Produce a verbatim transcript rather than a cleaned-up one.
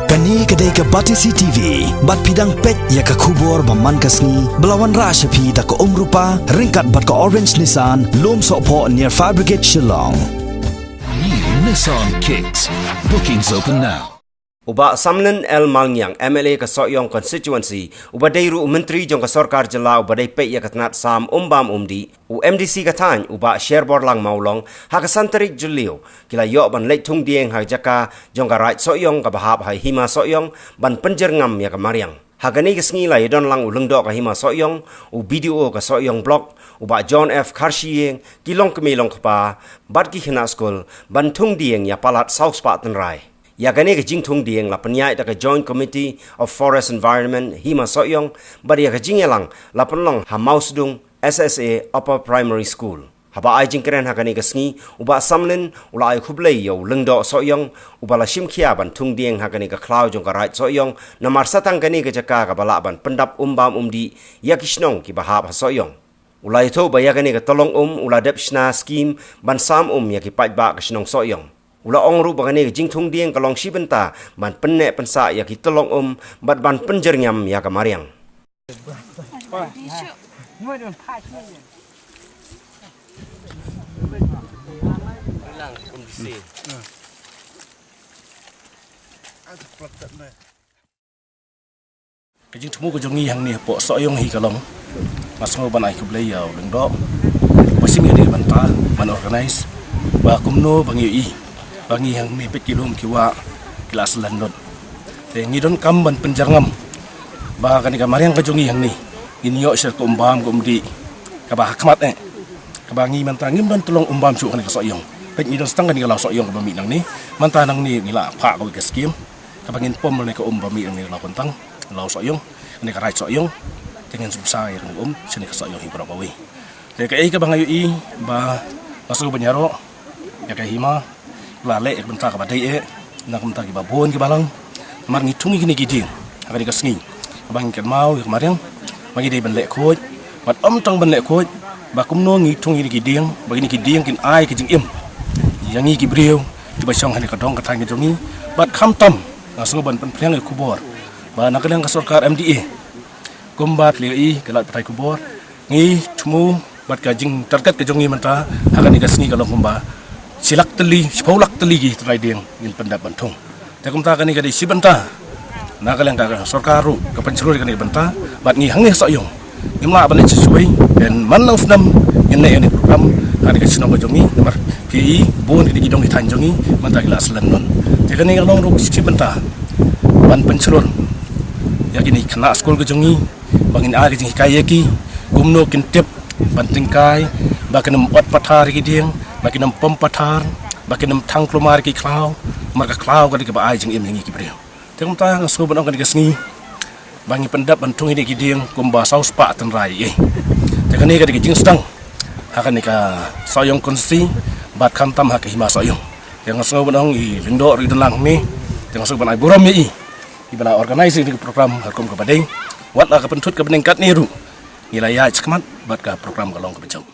Kane ka dei ka Batesi T V, bad phi dang peit ïa ka khubor ba man ka sngi, ba la wanrah sha phi da ka Umrupa, ryngkat bad ka Orange Nissan, Lumsohphoh near Fire Brigade Shillong. New Nissan Kicks. Bookings open now. U Bah Samlin L Malngiang, M L A ka Sohiong Constituency, uba dei ruh u Myntri jong ka Sorkar Jylla uba dei peit ïa ka tnat sam um bam um dih, u M D C ka thaiñ, u Bah Sherborlang Mawlong, ha ka san tarik Jylliew, ki la ïoh ban leit thung dieng ha ka jaka jong ka Raid Sohiong kaba hap ha Hima Sohiong, ban pynjyrngam ïa ka mariang. Ha kane ka sngi la ïadon lang u Lyngdoh ka Hima Sohiong, u B D O ka Sohiong Block, u Bah John F Kharshiing, ki longkmie longkpa, bad ki khynnah skul, ban thung dieng ïa palat saw spah tynrai. Ïa kane ka jingthung dieng la pynïaid da ka Joint Committee of Forest Environment Hima Sohiong, bad ïa ka jingïalang la pynlong ha Mawsdung S S A Upper Primary School. Haba ai jingkren ha kane ka sngi, u Bah Samlin u la ai khublei ïa u Lyngdoh Sohiong, uba la shim khia ban thung dieng ha kane ka khlaw jong ka Raid Sohiong, namar sa tang kane ka jaka kaba lah ban pyndap um bam um dih ïa ki shnong kiba hap ha Sohiong. U la ïathuh ba ïa kane ka tyllong um u la dep shna skim ban sam um ïa ki paidbah ka shnong Sohiong. U la ong ruh ba kane ka jingthung dieng ka long shi bynta ban pynneh pynsah ïa ki tyllong um bad ban pynjyrngam ïa ka mariang. Ka jingthmu ka jong ngi hangne hapoh Sohiong hi ka long, nga sngew ban ai khublei ïa u Lyngdoh ba shim ïa kane ka bynta ban organise, ba kumno ba ngi ïohi ba ngi hangne peit ki lum ki wah ki la slem lut. Te ngi donkam ban pynjyrngam ba kane ka mariang ka jong ngi hangne ngin ïoh sha ka um bam ka um dih kaba ha khmat eh, kaba ngi mynta ngim don tyllong um bam shuh kane ka Sohiong. Peit, ngi don tang kane ka law Sohiong kaba mih nangne. Mynta nangne ngi la phah kawei ka skim kaba ngin pom kane ka um ba mih nangne, law Kuntang, law Sohiong, kane ka Raid Sohiong. Te ngin sum sa ïa kane ka um sha kane ka Sohiong hi baroh kawei. Te kaei kaba nga ïohi ba nga sngew ban ïaroh ïa ka Hima, la leh ïa ka bynta kaba dei eh na ka bynta kiba bun kiba lang. Namar ngi thung ïa kine ki dieng ha kane ka sngi, kaba ngi kynmaw ïa ka mariang, ba ngi dei ban leh khuid, bad ym tang ban leh khuid, ba kumno ngi thung ïa kine ki dieng, ba kine ki dieng kin ai ka jingim ïa ngi ki briew kiba shong ha kane ka dong ka thaiñ ka jong ngi. Bad khamtam nga sngew ban pynphriang ïa ka khubor ba na ka liang ka sorkar M D A, kumba phi la ïohi ka lad pathai khubor, ngi thmu bad ka jingtarget ka jong ngi mynta ha kane ka sngi ka long kumba shi lak tylli, shiphew lak tylli ki tynrai dieng ngin pyndap ban thung. Te kumta kane ka dei shi bynta na ka liang ka sorkar ruh ka pynshlur ïa kane ka bynta, bad ngi hangne ha Sohiong ngim lah ban leit sha shuwei, te man la u snem ngin leh ïa kane ka program ha kane ka shnong ka jong ngi, namar phi ïohi bun kine ki dong ki thaiñ jong ngi mynta ki la slem lut. Te kane ka long ruh shi bynta ban pynshlur ïa kine ki khynnah skul ka jong ngi, ba ngin ai ka jinghikai ïa ki kumno kin tip ban tyngkai, ba kin ym ot pathar ïa ki dieng, ba kin ym pom pathar, ba kin ym thang kulmar ïa ki khlaw, namar ka khlaw ka dei kaba ai jingim ïa ngi ki briew. Te kumta nga sngew ban ong kane ka sngi ba ngi pyndap ban thung ïa kine ki dieng kumba saw spah tynrai ïa i. Te kane ka dei ka jingsdang ha kane ka Sohiong Constituency bad khamtam ha ka Hima Sohiong. Te nga sngew ban ong i Lyngdoh ruh i don lang hangne. Te nga sngew ban ai burom ïa i, iba la organise ïa kane ka program ha ka rukom kaba dei. Wat la ka pynthut ka bneng katne ruh, ngi la ïaid shakhmat bad ka program ka long kaba jop.